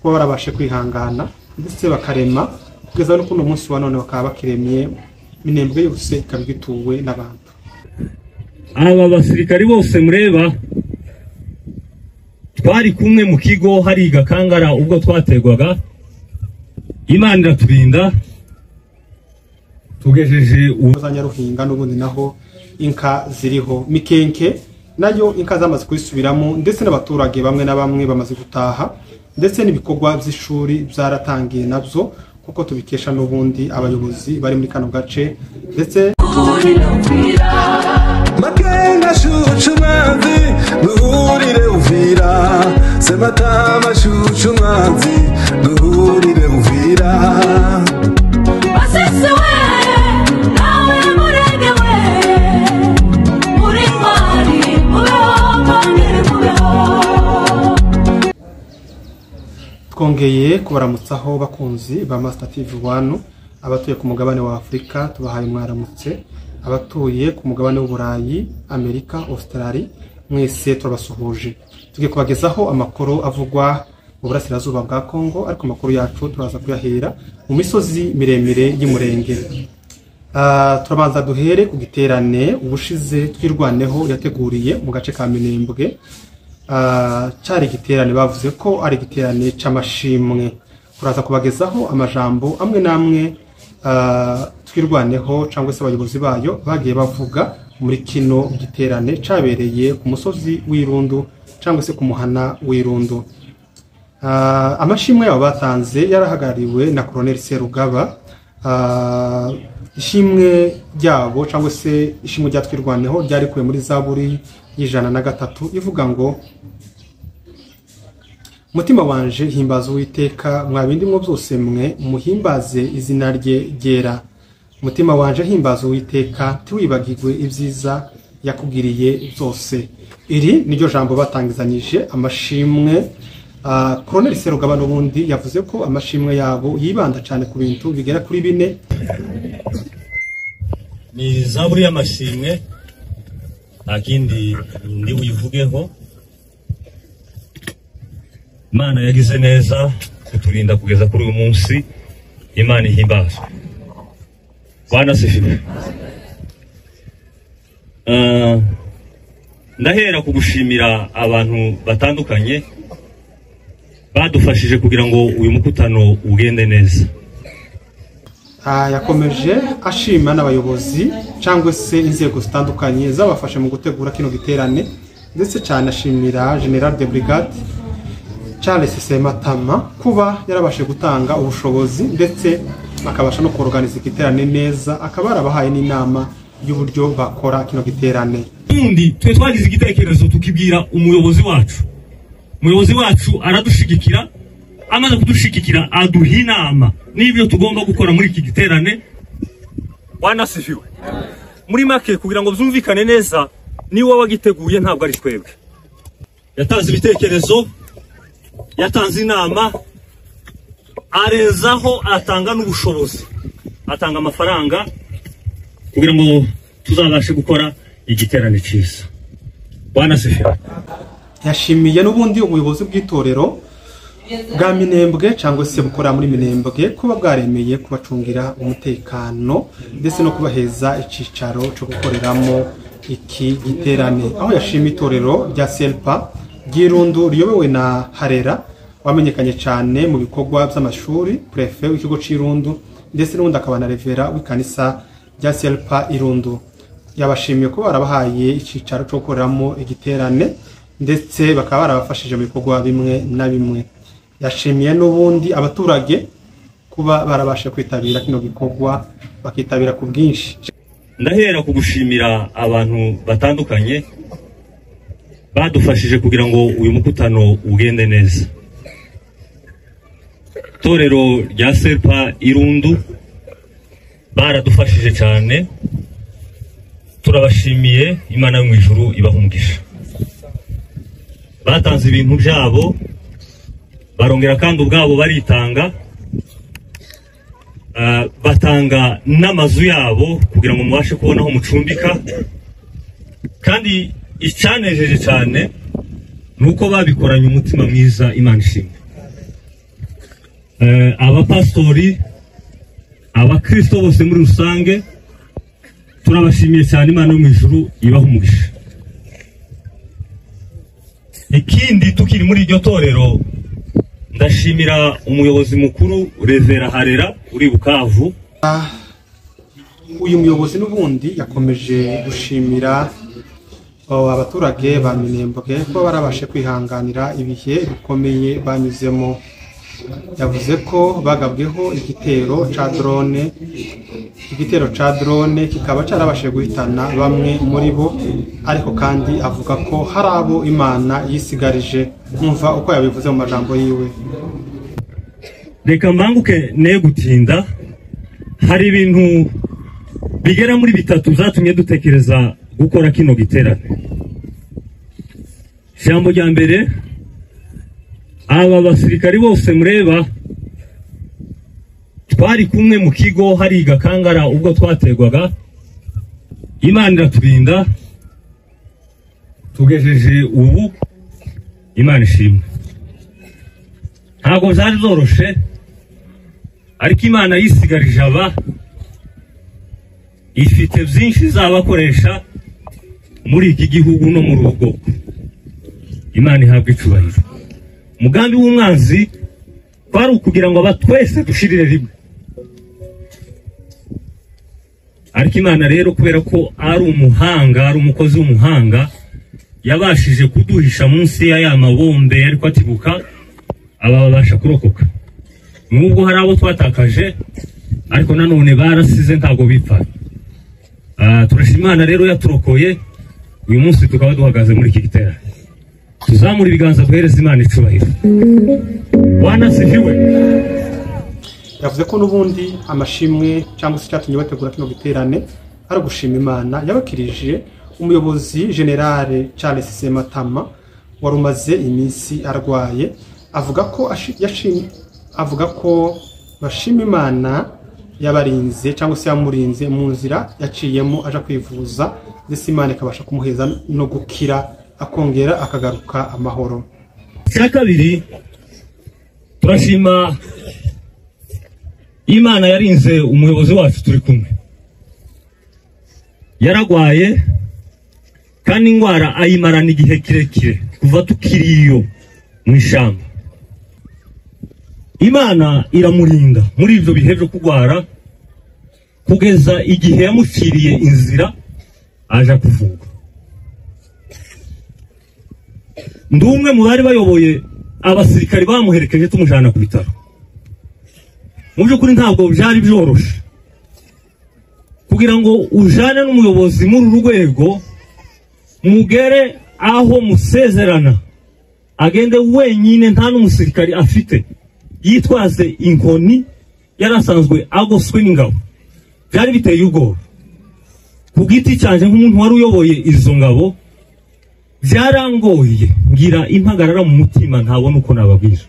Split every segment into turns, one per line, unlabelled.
kuba barabashe kwihangana ndetse bakarema kugeza no kuno munsi wa none bakaba bakiremye Minembwe yose ikaba igituwe n'abantu.
Aba basirikari bose mureba twari kumwe mu kigo hari Gakangara ubwo twategwaga, Imana iraturinda tugejeje
za Nyaruhinga n'ubundi naho inka ziriho. Mikenke nayo inka zamaze kwisubiramo ndetse n'abaturage bamwe na bamwe bamaze gutaha, ndetse n'ibikorwa by'ishuri byaratangiye nabyo kuko tubikesha n'ubundi abayobozi bari muri kano gace. Ndetse
Makenga shuchu mwanzi duhurire Uvira, Sematama shuchu mwanzi duhurire Uvira.
Basese we nawe murenge we muri mwari mubeho mwongere mubeho.
Twongeye kubaramutsaho bakunzi ba Master TV 1, abatuye ku mugabane wa Afrika tubahaye mwaramutse, abatuye ku mugabane w'Uburayi, Amerika, Australia, mwese turabasuhuje. Tugiye kubagezaho amakuru avugwa mu burasirazuba bwa Kongo, ariko amakuru yacu turaza kuyahera mu misozi miremire y'Umurenge. Turabanza duhere ku giterane ubushize Twirwaneho yateguriye mu gace ka Minembwe. Cyari igiterane bavuze ko ari igiterane c'amashimwe. Turaza kubagezaho amajambo amwe namwe Twirwaneho cyangwa se abayobozi bayo bagiye bavuga muri kino giterane cabereye ku musozi w'Irundu cyangwa se ku muhana w'Irundu. Amashimwe yabo batanze yarahagarariwe na Colonel Serugaba. Ishimwe ryabo cyangwa se ishimwe rya Twirwaneho ryarikuwe muri Zaburi y'103 ivuga ngo: Mutima wanje himbaza Uwiteka, mwabindi mwo byose mwe muhimbaze izina rye ryera. Mutima wanje himbaza Uwiteka, ntiwibagirwe ibyiza yakugiriye byose. Iri niryo jambo batangizanyije amashimwe. Colonel Serugaba n'ubundi yavuze ko amashimwe yabo yibanda cyane ku bintu bigera kuri bine.
Ni Zaburi y'amashimwe, nta kindi ndi buyivugeho. Imana yagize neza kuturinda kugeza kuri uyu munsi, Imana ihimbazwe. Bwana asifiwe. Ndahera kugushimira abantu batandukanye badufashije kugira ngo uyu mukutano ugende neza.
Yakomeje ashima n'abayobozi cyangwa se inzego zitandukanye zabafashe mu gutegura kino giterane, ndetse cyane ashimira General de Brigade Charles Sematama kuba yarabashe gutanga ubushobozi ndetse akabasha no kuorganiza igiterane neza, akaba yarabahaye n'inama y'uburyo bakora kino giterane.
Ubundi twe twagize igitekerezo tukibwira umuyobozi wacu, umuyobozi wacu aradushigikira, amaze kudushigikira aduha inama n'ibyo tugomba gukora muri iki giterane. Bwana asifiwe. Muri make kugira ngo byumvikane neza, niwe wagiteguye ntabwo ari twebwe. Yatanze ibitekerezo, yatanze inama, arezaho atanga n'ubushobozi, atanga amafaranga kugira ngo tuzabashe gukora igiterane cyiza. Bwana asifiwe.
Yashimiye n'ubundi ubuyobozi bw'itorero bwa Minembwe cyangwa se bukora muri Minembwe kuba bwaremeye kubacungira umutekano ndetse no kubaheza icicaro cyo gukoreramo iki giterane, aho yashimiye itorero rya Selpa ry'Irundu riyobowe na Harera wamenyekanye cyane mu bikorwa by'amashuri, prefe w'ikigo c'Irundu ndetse n'ubundi akaba na revera w'ikanisa rya Selpa Irundu. Yabashimiye ko barabahaye icicaro cyo gukoreramo igiterane ndetse bakaba barabafashije mu bikorwa bimwe na bimwe. Yashimiye n'ubundi abaturage kuba barabashe kwitabira kino gikorwa, bakitabira ku bwinshi.
Ndahera kugushimira abantu batandukanye badufashije kugira ngo uyu mukutano ugende neza. Itorero rya Selpa Irundu baradufashije cyane, turabashimiye, Imana yo mu ijuru ibaha umugisha. Batanze ibintu byabo, barongera kandi ubwabo baritanga, batanga n'amazu yabo kugira ngo mubashe kubona aho mucumbika. Kandi icyanejeje cyane nuko babikoranye umutima mwiza, Imana ishimwe. Abapastori, abakristo bose muri rusange, turabashimiye cyane. Imana yo mu ijuru ibaha umugisha. Ikindi, tukiri muri iryo torero, ndashimira umuyobozi mukuru Reverend Harera uri Bukavu.
Uyu muyobozi n'ubundi yakomeje gushimira abaturage ba Minembwe kuba barabashe kwihanganira ibihe bikomeye banyuzemo. Yavuze ko bagabweho igitero ca drone, igitero ca drone kikaba carabashije guhitana bamwe muri bo, ariko kandi avuga ko hari abo Imana yisigarije. Umva uko yabivuze mu majambo yiwe.
Reka mbanguke ne gutinda. Hari ibintu bigera muri bitatu byatumye dutekereza gukora kino giterane. Ijambo rya mbere, aba basirikari bose mureba twari kumwe mu kigo hari Gakangara ubwo twategwaga, Imana iraturinda tugejeje ubu, Imana ishimwe. Ntabwo byari byoroshe, ariko Imana yisigarije aba, ifite byinshi izabakoresha muri iki gihugu no muri ubu bwoko. Imana ihabwa icubahiro. Umugambi w'umwanzi kwari ukugira ngo aba twese dushirire rimwe, ariko Imana rero, kubera ko ari umuhanga, ari umukozi w'umuhanga, yabashije kuduhisha munsi ya ya mabombe ariko atibuka, aba babasha kurokoka. Nubwo hari abo twatakaje, ariko nanone barasize, ntabwo bipfa. Turashima Imana rero yaturokoye, uyu munsi tukaba duhagaze muri iki giterane. Tuzamura ibiganza duhereza Imana icubahiro. Bwana asifiwe.
Yavuze ko n'ubundi amashimwe cyangwa se icyatumye bategura kino giterane ari ugushima Imana yabakirije umuyobozi Generale Charles Sematama wari umaze iminsi arwaye. Avuga ko bashima Imana yabarinze cyangwa se yamurinze mu nzira yaciyemo aja kwivuza, ndetse Imana ikabasha kumuheza no gukira, akongera akagaruka amahoro.
Icya kabiri, turashima Imana yarinze umuyobozi wacu turi kumwe. Yaragwaye kandi indwara ayimarana igihe kirekire kuva tukiri iyo mu ishyamba. Imana iramurinda muri ibyo bihe byo kurwara kugeza igihe yamuciriye inzira aja kuvurwa. Ndi umwe mu bari bayoboye abasirikari bamuherekeje tumujana ku bitaro. Mu by'ukuri ntabwo byari byoroshe kugira ngo ujane n'umuyobozi muri uru rwego, mugere aho musezerana, agende wenyine nta n'umusirikari afite, yitwaze inkoni, yari asanzwe agoswe n'ingabo. Byari biteye ubwoba. Ku giti cyanjye nk'umuntu wari uyoboye izo ngabo, byarangoye, ngira impagarara mu mutima, ntabona uko nababwira,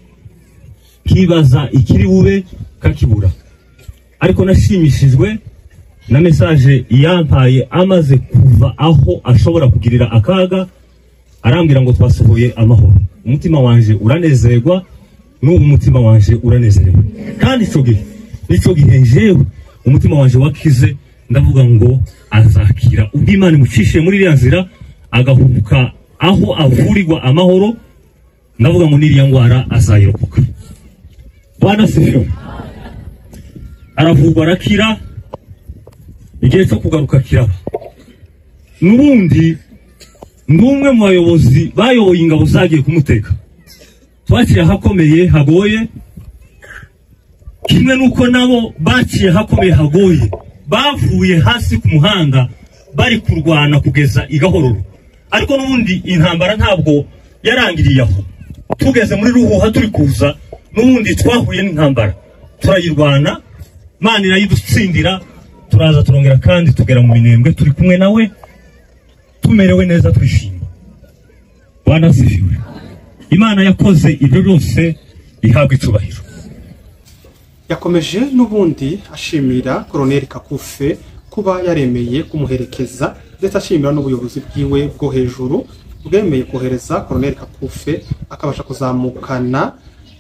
nkibaza ikiri bube kakibura. Ariko nashimishijwe na message yampaye amaze kuva aho ashobora kugirira akaga, arambwira ngo twasohoye amahoro. Umutima wanje uranezerwa, n'ubu umutima wanje uranezerewe. Kandi ico gihe nico gihe njewe umutima wanje wakize, ndavuga ngo azakira ubwo Imana imucishiye muri iriya nzira agahubuka aho avurirwa amahoro, ndavuga ngo n'iriya ndwara azayirokoka. Bwana asifiwe. Aravurwa arakira, igihe cyo kugaruka kiraba. N'ubundi ndi umwe mu bayobozi bayoboye ingabo zagiye kumuteka. Twaciye ahakomeye hagoye, kimwe n'uko nabo baciye ahakomeye hagoye, bavuye hasi ku muhanda bari kurwana kugeza i Gahororo. Ariko n'ubundi intambara ntabwo yarangiriye aho. Tugeze muri Ruhuha turi kuza, n'ubundi twahuye n'intambara turayirwana, Imana irayidutsindira, turaza turongera kandi tugera mu Minembwe turi kumwe nawe, tumerewe neza, twishimye. Bwana asifiwe. Imana yakoze ibyo byose, ihabwa icubahiro.
Yakomeje n'ubundi ashimira Colonel Kakufe kuba yaremeye kumuherekeza, ndetse ashimira n'ubuyobozi bwiwe bwo hejuru bwemeye kohereza Colonel Kakufe akabasha kuzamukana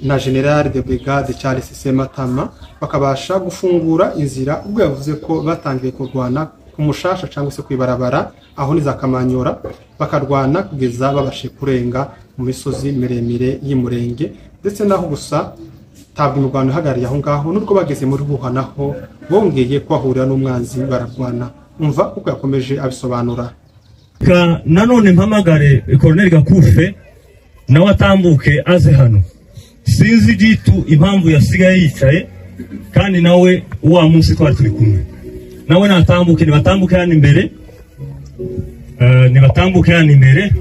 na General de Brigade Charles Sematama, bakabasha gufungura inzira ubwo yavuze ko batangiye kurwana ku mushasha cyangwa se kwibarabara aho ni za Kamanyora, bakarwana kugeza babashe kurenga mu misozi miremire y'Imurenge, ndetse naho gusa tabwo imirwano ihagarariye aho ngaho, nubwo bageze muri Ruhuha naho bongeye kuhahurira n'umwanzi bararwana. Umva uko yakomeje abisobanura.
Nanone mpamagare Colonel Gakufe nawe atambuke aze hano. Sinzi igitu impamvu yasigaye yicaye, kandi nawe wa munsi twari turi kumwe nawe natambuke. Nibatambuke hano imbere, nibatambuke hano imbere.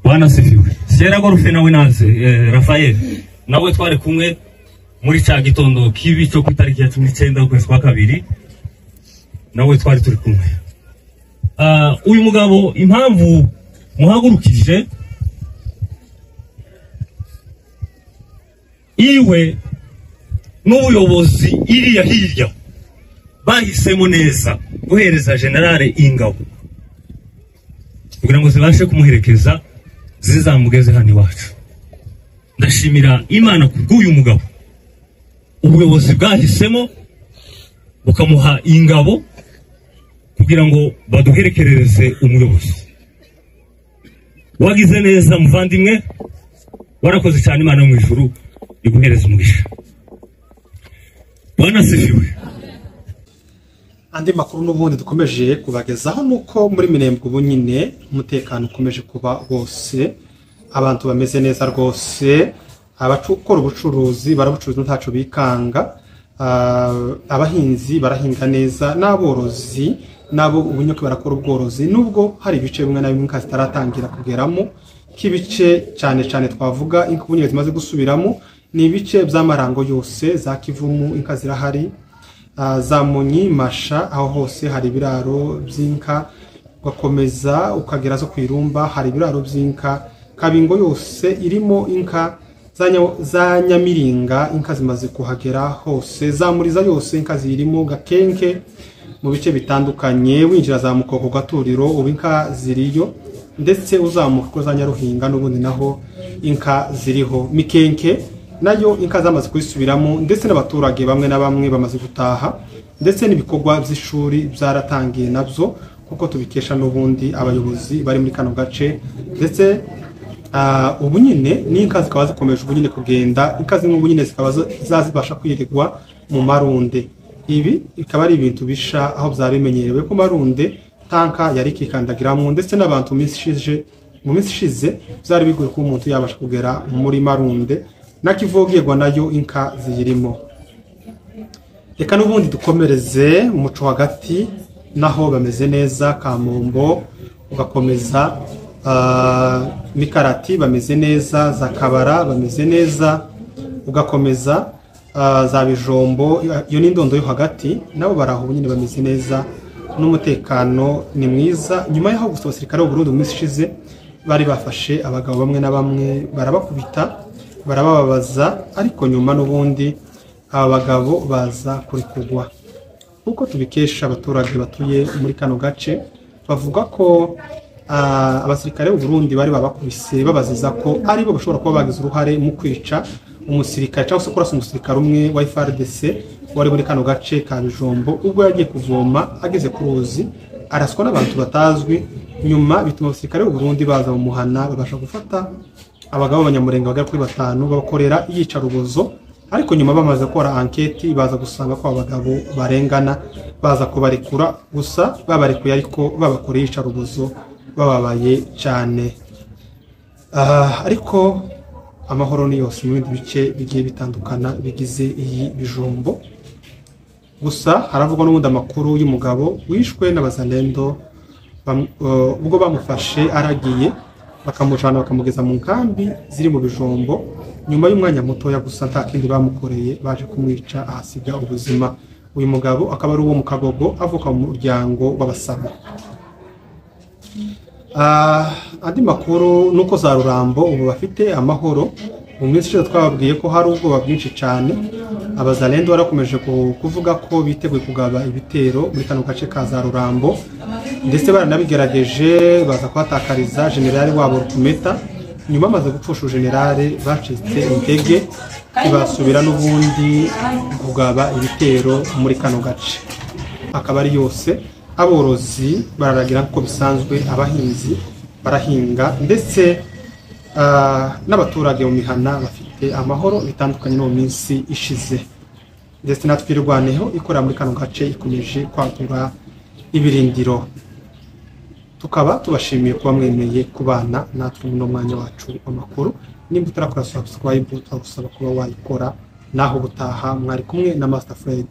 Bwana sifiwe. Sierra Gorufe nawe naze, Rafael nawe twari kumwe muri cya gitondo kibi cyo ku itariki ya 19 ukwezi kwa kabiri, nawe twari turi kumwe. Uyu mugabo impamvu muhagurukije iwe n'ubuyobozi iriya hirya bahisemo neza guhereza generale ingabo kugira ngo zibashe kumuherekeza zizamugeze hano iwacu. Ndashimira Imana kubw'uyu mugabo, ubuyobozi bwahisemo bukamuha ingabo kugira ngo baduherekerereze umuyobozi. Wagize neza muvandimwe, warakoze cyane, Imana mu ijuru iguhereza umugisha. Bwana sifiwe.
Andi makuru n'ubundi dukomeje kubagezaho nuko muri Minembwe ubu nyine umutekano ukomeje kuba wose, abantu bameze neza rwose, abakora ubucuruzi barabucuruza ntaco bikanga, abahinzi barahinga neza, n'aborozi nabo ubunyoke barakora ubworozi, nubwo hari ibice bimwe na bimwe inka zitaratangira kugeramo, k'ibice cyane cyane twavuga inka ubunyoke zimaze gusubiramo ni ibice by'amarango yose, za Kivumu inka zirahari, za Munyi, Masha, aho hose hari ibiraro by'inka, ugakomeza ukagera zo kwirumba hari ibiraro by'inka, Kabingo yose irimo inka, za Nyamiringa inka zimaze kuhagera hose, za Muriza yose inka zirimo, Gakenke mu bice bitandukanye, winjira za Mukoko Gaturiro ubu inka ziriyo, ndetse uzamuka ko za Nyaruhinga n'ubundi naho inka ziriho, Mikenke nayo inka zamaze kwisubiramo, ndetse n'abaturage bamwe na bamwe bamaze gutaha, ndetse n'ibikorwa by'ishuri byaratangiye nabyo kuko tubikesha n'ubundi abayobozi bari muri kano gace, ndetse ubu nyine n'inka zikaba zikomeje ubu nyine kugenda, inka zimwe ubu nyine zikaba zazibasha kwirirwa mu marunde. Ibi bikaba ari ibintu bisha aho byari bimenyerewe ko marunde tanka yari ikikandagiramo, ndetse n'abantu mu minsi ishize byari bigoye ko umuntu yabasha kugera muri marunde, nakivogerwa nayo inka ziyirimo. Reka n'ubundi dukomereze umuco hagati naho bameze neza, Kamombo ugakomeza Mikarati bameze neza, za Kabara bameze neza, ugakomeza za Bijombo, iyo ni indondo yo hagati nabo baraho nyine bameze neza n'umutekano ni mwiza. Nyuma y'aho gusa abasirikare b'u Burundi mu minsi ishize bari bafashe abagabo bamwe na bamwe barabakubita barabababaza, ariko nyuma n'ubundi aba bagabo baza kurekurwa. Uko tubikesha abaturage batuye muri kano gace bavuga ko abasirikare b'u Burundi bari babakubise babaziza ko aribo bashobora kuba bagize uruhare mu kwica umusirikare cyangwa se kurasa umusirikare umwe wa FARDC wari muri kano gace ka Bijombo ubwo yagiye kuvoma ageze ku ruzi araswa n'abantu batazwi. Nyuma bituma abasirikare b'u Burundi baza mu muhana babasha gufata abagabo b'abanyamurenga bagera kuri 5 babakorera iyicarubozo, ariko nyuma bamaze gukora anketi baza gusanga ko abagabo barengana, baza kubarekura, gusa babarekuye ariko babakoreye iyicarubozo bababaye cyane. Ariko amahoro ni yose mu bindi bice bigiye bitandukana bigize iyi Bijombo. Gusa haravugwa n'ubundi amakuru y'umugabo wishwe n'abazalendo ubwo bamufashe aragiye bakamujana bakamugeza mu nkambi ziri mu Bijombo, nyuma y'umwanya mutoya gusa nta kindi bamukoreye baje kumwica ahasiga ubuzima. Uyu mugabo akaba ari uwo mu Kagogo, avuka mu muryango w'Abasaba. Andi makuru nuko za Rurambo ubu bafite amahoro, Mu minsi ishize twababwiye ko hari ubwoba bwinshi cyane. Abazalendo barakomeje kuvuga ko biteguye kugaba ibitero muri kano gace ka za Rurambo, ndetse baranabigerageje baza kuhatakariza generali wabo Rukumeta. Nyuma bamaze gupfusha generale bacitse intege, ntibasubira n'ubundi kugaba ibitero muri kano gace. Akaba ari yose, aborozi bararagira nk'uko bisanzwe, abahinzi barahinga, ndetse n'abaturage mu mihana bafite amahoro bitandukanye no mu minsi ishize. Ndetse na Twirwaneho ikorera muri kano gace ikomeje kwagura ibirindiro. Tukaba tubashimiye kuba mwemeye kubana natwe muri uno mwanya wacu w'amakuru. Nimba utarakora subscribe, turagusaba kuba wayikora. Naho ubutaha, mwari kumwe na Master Fred.